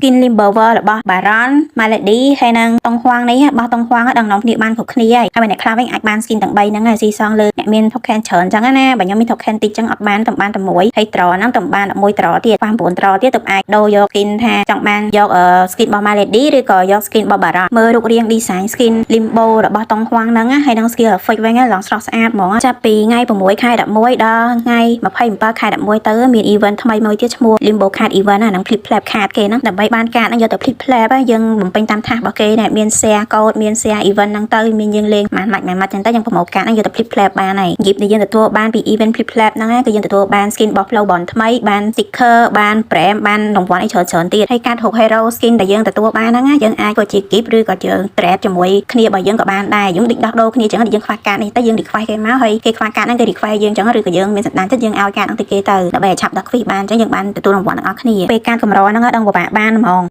Skin Limbo World របស់ Baron Malady ហើយនិងតុងហួងនេះរបស់តុងហួងដឹងនាំគ្នាបានគ្រប់គ្នាហើយហើយអ្នកខ្លះវិញអាចបាន skin ទាំង3ហ្នឹងហើយស៊ីសងលើអ្នកមាន token ច្រើនអញ្ចឹងណាបើខ្ញុំមាន token តិចចឹងអត់បានតំបានតែមួយហើយត្រហ្នឹងតំបាន11ត្រទៀតប៉ះ9ត្រទៀតទៅអាចដូរយក skin ថាចង់បានយក skin របស់ Malady ឬក៏យក skin របស់ Baron មើលរូបរាង design skin Limbo របស់តុងហួងហ្នឹងហើយនិង skill effect វិញឡើងស្រស់ស្អាតហ្មងចាប់ពីថ្ងៃ6ខែ11ដល់ថ្ងៃ27ខែ11ទៅមាន event ថ្មីមួយទៀតឈ្មោះ Limbo Card Event អាហ្នឹង flip flap card គេហ្នឹងដើម្បីបានកាតហ្នឹងយកទៅ flip flap យើងបំពេញតាម task របស់គេណែមាន share code មាន share event ហ្នឹងទៅមានយើងលេងម៉ាត់ម៉ាច់ម៉ាត់ចឹងទៅយើងប្រមូលកាតហ្នឹងយកទៅ flip flap បានហើយ gift ដែលយើងទទួលបានពី event flip flap ហ្នឹងគឺយើងទទួលបាន skin របស់ Flow Bond ថ្មីបាន sticker បាន frame បានរង្វាន់អីច្រើនច្រើនទៀតហើយកាត6 hero skin ដែលយើងទទួលបានហ្នឹងយើងអាចក៏ជា gift ឬក៏យើង trade ជាមួយគ្នារបស់យើងក៏បានដែរយើងដូចដោះដូរគ្នាចឹងយើងខ្វះកាតនេះទៅយើង request គេមកហើយគេខ្វះកាតហ្នឹងគេ request យើងចឹងឬក៏យើងមានសន្តានចិត្តយើងឲ្យកាតហ្នឹងទៅគេទៅដើម្បីឲ្យឆាប់ដល់ quiz បានចឹងយើងបានទទួលរង្វាន់ទាំងអស់គ្នាពេលកាតកម្រហ្នឹងដឹងពិបាកបានហ្មង។